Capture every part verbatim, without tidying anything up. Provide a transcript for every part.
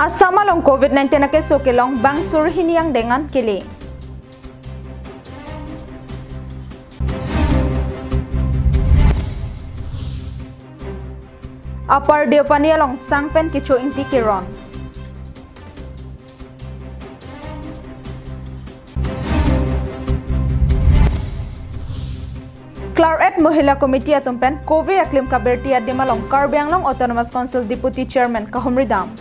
Assam along covid nineteen akeso kelong bang suri hini angdeng an kele. Upper Deopani along sang pen kecho ingti keron. Klar-et Mohila Committee atum pen kove aklim kabirti adim along Karbi Anglong Autonomous Council Deputy Chairman kahumri dam.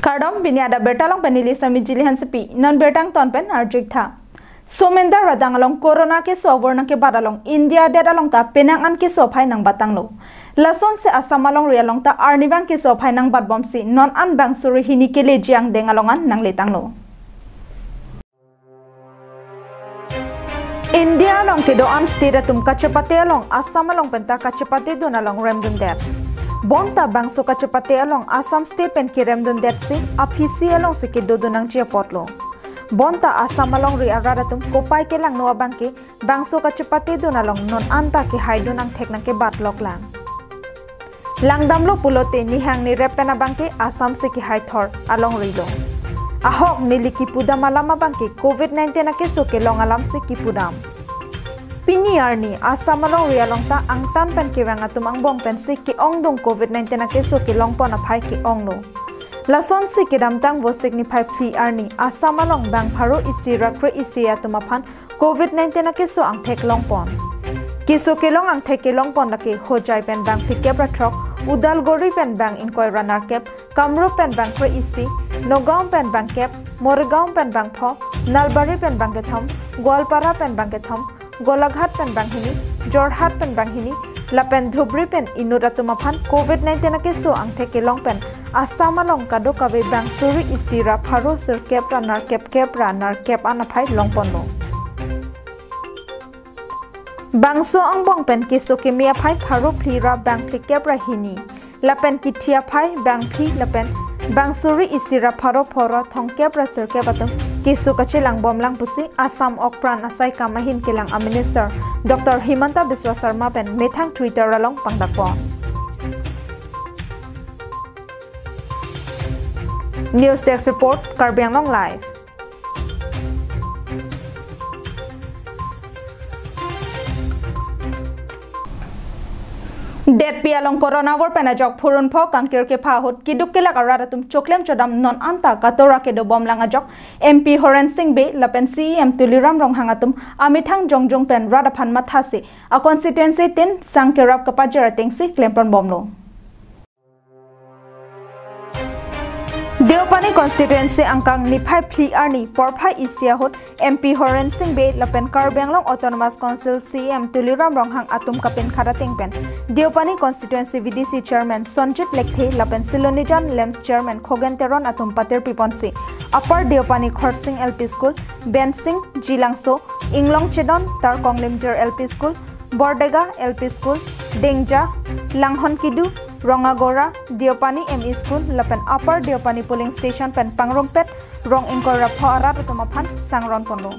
Kardom, pini adap birta along pen neli Sami Jili Hansepi, non birta angton pen arju-ik tha. Somenta radang along corona keso avur nangkebat along India adet along ta penang an keso aphai nangbat tanglo. Lasonsi Assam alongri along ta arnivang keso aphai nangbat bomsi non an bang suri hini keleji angdeng along an nangle tanglo. India along kedo-an state atum kachepate along Assam along penta kachepatedun along remdundet. Bonta bangso kachepate along Assam state pen keremdundetsi aphisi alongsi kedodun nangji apotlo. Bonta Assam alongri arat atum kopai kelangno abangke bangso kachepatedun along non anta kehaidun angthek nangkebat loklang. Langdamlo pulote nihang nirep pen abangke Assam si kehai thor alongri lo. Ahok neli kipudam alam abangke covid nineteen akeso kelong alamsi kipudam. Pini arni Assam alongri along ta angtan pen kevang atum angbong pensi ke-ongdung covid nineteen akeso kelongpon aphai ke-onglo. Lasonsi kedamtang Vosik niphai phli arni Assam along bang pharo isi ra kre-isi atum aphan covid nineteen akeso angthek longpon. Keso kelong angthek kelongpon lake Hojai pen bang phlikep ra throk, Udalguri pen bang ingkoi ra nerkep, Kamrup pen bang kre-isi, Nagaon pen bang kep, Morigaon pen bang pho, Nalbari pen bang kethom, Goalpara pen bang kethom, Golaghat pen bang hini, Jorhat pen bang hini, lapen Dhubri pen inut atum aphan covid nineteen akeso angthek kelong pen Assam along kadokave bang suri isi ra pharo sirkep ra nerkep kep ra nerkep an aphai longponlo. Bangso angbong pen keso keme aphai pharo phli ra bang phlikep ra hini, lapen kithi aphai bang phli lapen bang suri isi ra pharo pho ra thomkep ra sirkep atum keso kachelang bomlang pusi Assam Okpran Asaikam ahin kelang a Minister Doctor Himanta Biswa Sarma pen methang Twitter along pangdakpon. News Desk Report, Karbi Anglong Live. Detpi along corona avur pen ajok phurun pho kangkir kepha ahut kiduk kelak arat atum choklem chodam non anta katora kedobomlang ajok M P Horen Sing Bey lapen C E M Tuliram Ronghang atum amethang jongjung pen rat aphan mathasi a constituency tin sang kerap kapajir atengsi klempon bomlo. Deopani constituency angkang niphai phli arni porphai isi ahut M P Horen Sing Bey lapen Karbi Anglong Autonomous Council C E M Tuliram Ronghang atum kapinkhat ateng pen Deopani constituency V D C chairman Sonjit Lekthe lapen Silonijan LAMPS chairman Khogen Teron atum patirpiponsi Upper Deopani Khorsing L P School, Bensing, Jilangso, Inglong Chedon, Tarkong Limjir L P School, Bordega L P School, Dengja, Langhon Kidu, Rongagora, Deopani M E School lapen Upper Deopani polling station pen pangrumpet rong ingkoi ra pho arat atum aphan sang ronponlo.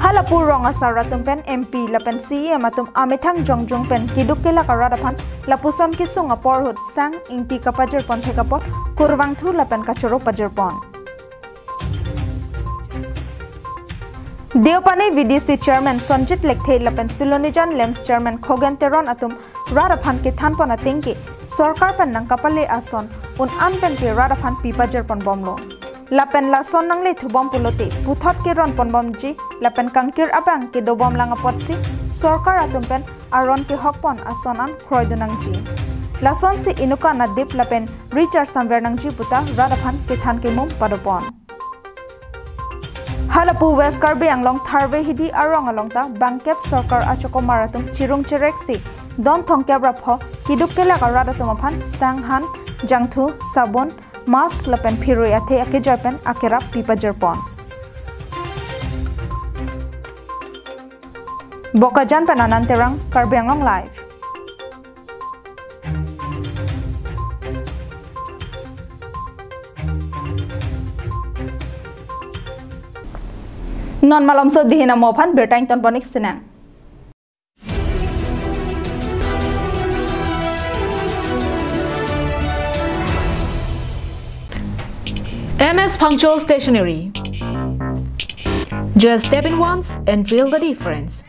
Halapu rong asar atum pen M P lapen C E M atum amethang jongjung pen kiduk kelak arat aphan lapuson kesung apor ahut sang ingti kapajirpon thek apot kurvangthu lapen kachoro pajirpon. Deopani V D C chairman Sonjit Lekthe lapen Silonijan LAMPS chairman Khogen Teron atum rat aphan kethanpon atengke sorkar pen nangkapale ason un-an penke rat aphan pipajirpon bomlo. Lapen lason nanglethubom pulote puthot keronpon bomji lapen kangkir abang kedobomlang apotsi sorkar atum pen aron kehokpon ason an kroidun nangji. Lasonsi inut kan adip lapen recharge samver nangji puta rat aphan kethan kemum padopon. Halapu West Karbi Anglong Tharve Hidi arong along ta bangkep sorkar achokomar atum chirung chireksi don thomkep ra pho kiduk kelak arat atum aphan sang, han, jangthu, sabun, mask lapen phirui athe akejoi pen akerap pipajirpon. Bokajan pen Anand Terang, Karbi Anglong Live. Non malomso dihin amo aphan birta ingtonpon-ik sinang. M S Phangcho Stationery. Just step in once and feel the difference.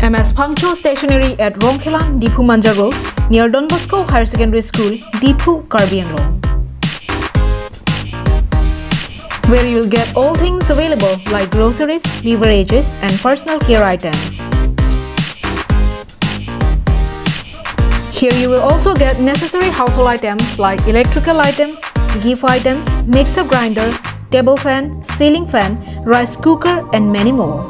M S Phangcho Stationery at Rongkhelan, Diphu Manja Road, near Don Bosco Higher Secondary School, Diphu, Karbi Anglong, where you'll get all things available like groceries, beverages, and personal care items. Here you will also get necessary household items like electrical items, gift items, mixer grinder, table fan, ceiling fan, rice cooker, and many more.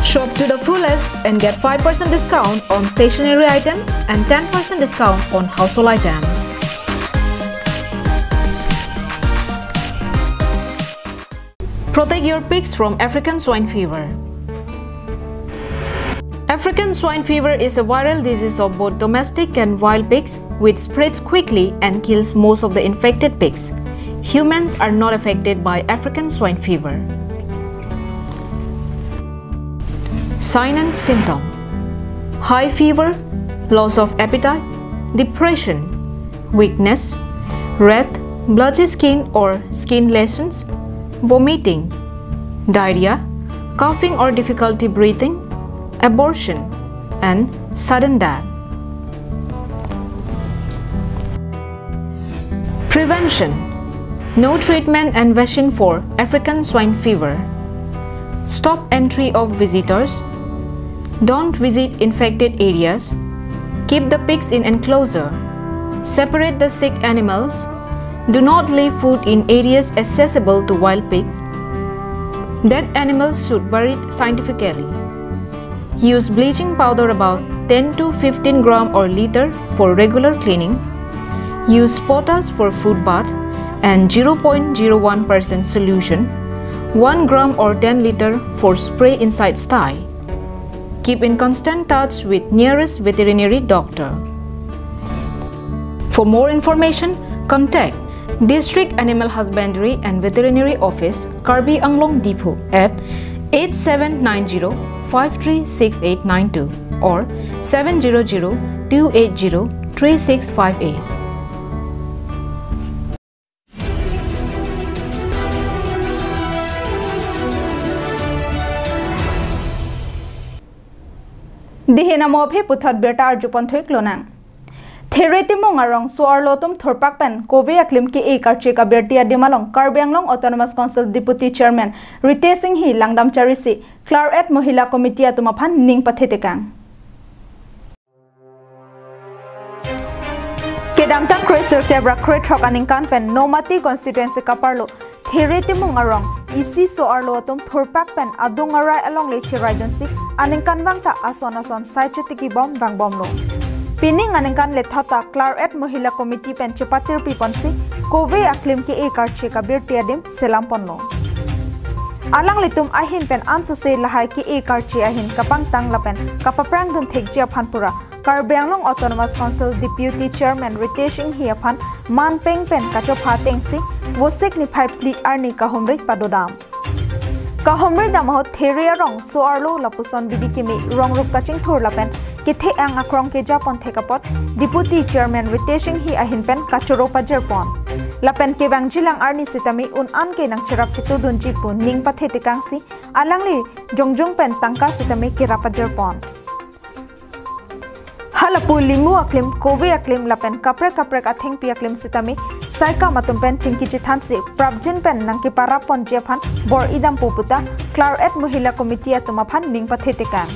Shop to the fullest and get five percent discount on stationery items and ten percent discount on household items. Protect your pigs from African swine fever. African swine fever is a viral disease of both domestic and wild pigs, which spreads quickly and kills most of the infected pigs. Humans are not affected by African swine fever. Sign and symptom: high fever, loss of appetite, depression, weakness, red, blotchy skin or skin lesions, vomiting, diarrhea, coughing or difficulty breathing, abortion, and sudden death. Prevention: no treatment and vaccine for African swine fever. Stop entry of visitors. Don't visit infected areas. Keep the pigs in enclosure. Separate the sick animals. Do not leave food in areas accessible to wild pigs. Dead animals should buried scientifically. Use bleaching powder about ten to fifteen gram or liter for regular cleaning. Use potash for food bath and zero point zero one percent solution, one gram or ten liter for spray inside sty. Keep in constant touch with nearest veterinary doctor. For more information, contact District Animal Husbandry and Veterinary Office, Karbi Anglong Diphu at eight seven nine zero five three six eight nine two or seven zero zero two eight zero three six five eight. Dihin amo aphi puthot birta arjupon thuiklonang. There Timung arong so-arlo atum thurpak pen kove aklim ke-e karche kabirti adim along Karbi Anglong Autonomous Council Deputy Chairman Ritesh Enghi langdam charisi Claret Mohila Committee atum aphan ning pathetekang. Kedamtang kre sirkep ra kre throk aningkan pen Nomati constituency kaparlo There Timung arong isi so-arlo atum thurpak pen adung arai alongle cheraidunsi aningkanvang ta ason ason sai chotiki bom vangbomlo. Pining aningkan lethot ta Claret Mohila Committee pen chepatirpi ponsi kove aklim ke-e karche kabirti adim selam ponlo. Alanglitum ahin pen ansose lahai ke-e karche ahin kapangtang lapen kapaprangdun thekji aphan pura Karbi Anglong Autonomous Council Deputy Chairman Ritesh Enghi aphan manpeng pen kachopha atengsi Vosik niphai phli arni kahumri padodam. Kahumri dam ahut There arong so-arlo lapuson bidi kimi rongrup kachingthur lapen kethe-ang akrong kejapon thek apot Deputy Chairman Ritesh Enghi ahin pen kachoro pajirpon. Lapen kevangjilang arni sitame un-an ke nangcherap chetudunji pu ning pathetekangsi alangli jongjung pen tangka sitame kerap pajirpon. Halapu limu aklim, kove aklim lapen kaprek kaprek athengpi aklim sitame saikam atum pen chingki chethansi prapjin pen nangkeparap ponji aphan bor-i dampo puta Claret Mohila Committee atum aphan ning pathetekang.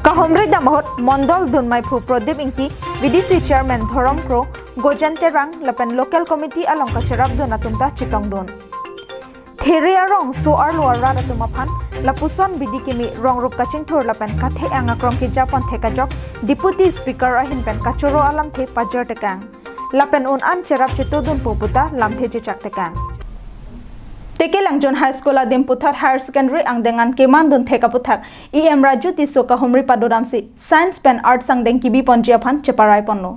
Kahumri dam ahut Mondol dunmaiphu Pradip Engti, V D C Chairman Dhorom Kro, Gojen Terang lapen Local Committee along kacherapdun atum ta chetongdun. There arong so-arlo arat atum aphan lapuson bidi kimi rongrup kachingthur lapen kethe-ang akrong kejapon thek ajok Deputy Speaker ahin pen kachoro alamthe pajirtekang. Lapen un-an cherap chetudunpo puta lamthe chechaktekang. Tekelangjun High School adim puthot Higher Secondary angdeng an kemandun thek aputhak E M Raju Tisso kahumri padodamsi Science pen Arts angdeng kebi ponji aphan cheparai ponlo.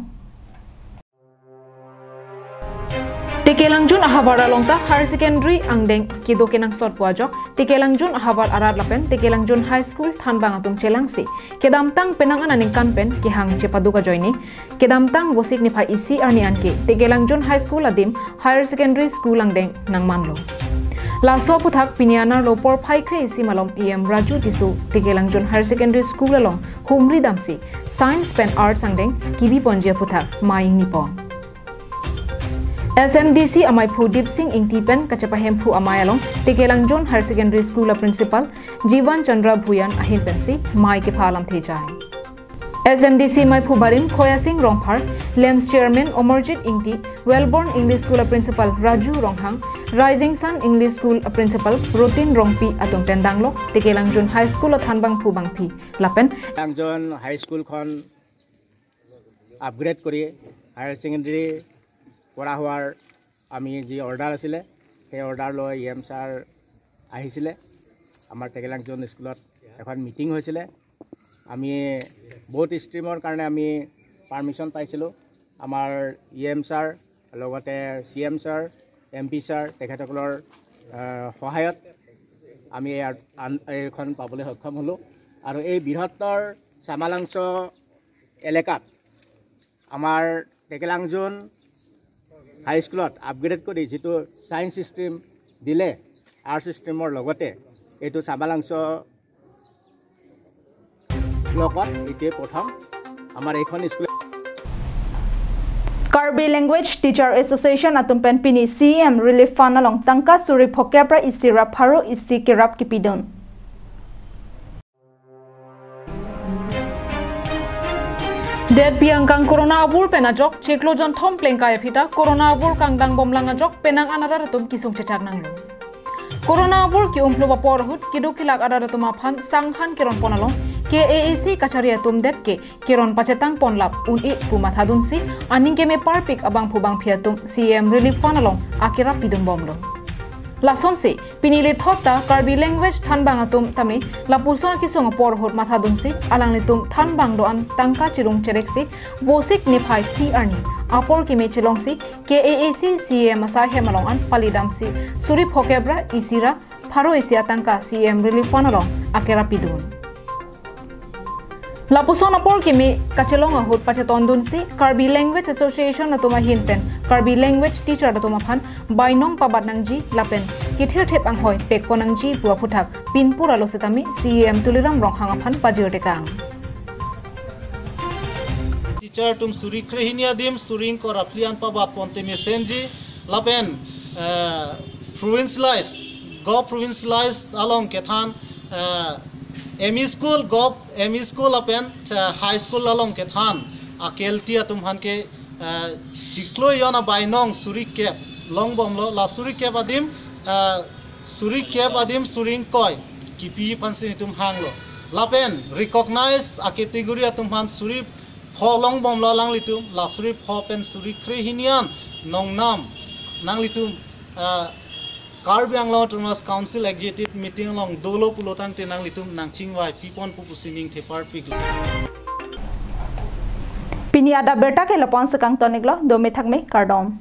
Tekelangjun ahavar along ta higher secondary angdeng kedo kenangsot pu ajok Tekelangjun ahavar arat lapen Tekelangjun High School thanbang atum chelangsi kedamtang penang aningkan pen kehang chepaduk ajoine kedamtang Vosik niphai isi arni anke Tekelangjun High School adim higher secondary school angdeng nangmanlo. Laso aphuthak pini anerlo porphai kre-isi malom E M Raju Tisso Tekelangjun Higher Secondary School along humri damsi science pen arts angdeng kebi ponji aphuthak mei ingni pon. S M D C amaiphu Dipsing Ingti pen kachepahemphu amei along Tekelangjun Higher Secondary School a principal Jivan Chandra Bhuyan ahin pensi mei kepha alamthe jai. S M D C maiphu barim Khoyasing Rongphar, LAMPS chairman Amarjit Ingti, Wellborn English School a principal Raju Ronghang, Rising Sun English School a principal Rotin Rongpi atum pen danglok Tekelangjun High School a thanbangphu bangpi lapen Tekelangjun High School খন আপগ্ৰেড কৰি higher secondary পঢ়া হোৱাৰ আমি যি অৰ্ডাৰ আছিলে, সেই অৰ্ডাৰ লৈ ই M sir আহিছিলে। আমাৰ টেকেলাংজন স্কুলত এখন মিটিং হৈছিলে। আমি বহুত ষ্ট্ৰীমৰ কাৰণে আমি পাৰ্মিশ্যন পাইছিলোঁ। আমাৰ ই এম ছাৰ, লগতে C M sir, M P sir, তেখেতসকলৰ, আহ, সহায়ত আমি ইয়াত আন-, এইখন পাবলৈ সক্ষম হ'লোঁ। আৰু এই বৃহত্তৰ চামালাংচ এলেকাত আমাৰ টেকেলাংজন হাইস্কুলত আপগ্ৰেড কৰি যিটো ছায়েন্স ষ্ট্ৰীম দিলে, আৰ্টছ ষ্ট্ৰীমৰ লগতে এইটো চামালাংচ ব্লকত এইটোৱে প্ৰথম আমাৰ এইখন school. Karbi Language Teacher Association atum pen pini C E M Relief Fund along tangka suri phokep ra isi ra pharo isi kerap kepidun. Detpi angkang corona avur pen ajok chiklo jonthom plengkai aphi ta corona avur kangdang bomlang ajok penang an arat atum kesung chechak nanglo. Corona avur ke-umphlo apor ahut keduk kelak arat atum aphan sanghan keron pon along K A A C kachari atum det ke keron pachetang pon lap un-e pu mathadunsi aning keme parpik abangphu bangphi atum C E M Relief Fund along akerap pidun bomlo. Lasonsi pini lethot ta Karbi language thanbang atum tame lapuson kesung apor ahut mathadunsi alanglitum thanbang do-an tangka chirung chereksi Vosik niphai phli arni apor keme chelongsi K A A C C E M asai hem along an pali damsi suri phokep ra isi ra pharo isi atangka C E M Relief Fund along akerap pidun. Lapuson apor keme kachelong ahut pachetondunsi Karbi Language Association atum ahin pen Karbi Language Teacher atum aphan bainong pabat nangji lapen kethirthep anghoi pekpo nangji pu aphuthak pinpur alo setame C E M Tuliram Ronghang aphan pajir tekang. Teacher atum suri krehini adim suri ingkoi ra phli an pabat ponte mesenji lapen, eh, provincialize, Govt provincialize along kethan, eh, M E school, Govt M E school lapen, eh, high school along kethan akelti atum aphan ke, eh, chiklo jon abainong suri kep long bomlo, la suri kep adim, eh, suri kep adim suri ingkoi kipi aphansi netum hanglo. Lapen recognize a category atum aphan suri pho long bomlo alanglitum, la suri pho pen suri krehini an nongnam nanglitum, ah, Karbi Anglong Autonomous Council Executive Meeting along dolo pulo tangte nanglitum nangchingvai pipon pu pusi ning thepar piklo. Pini adap abirta ke lapu-an si kangton-iklo, dome thakme, kardom.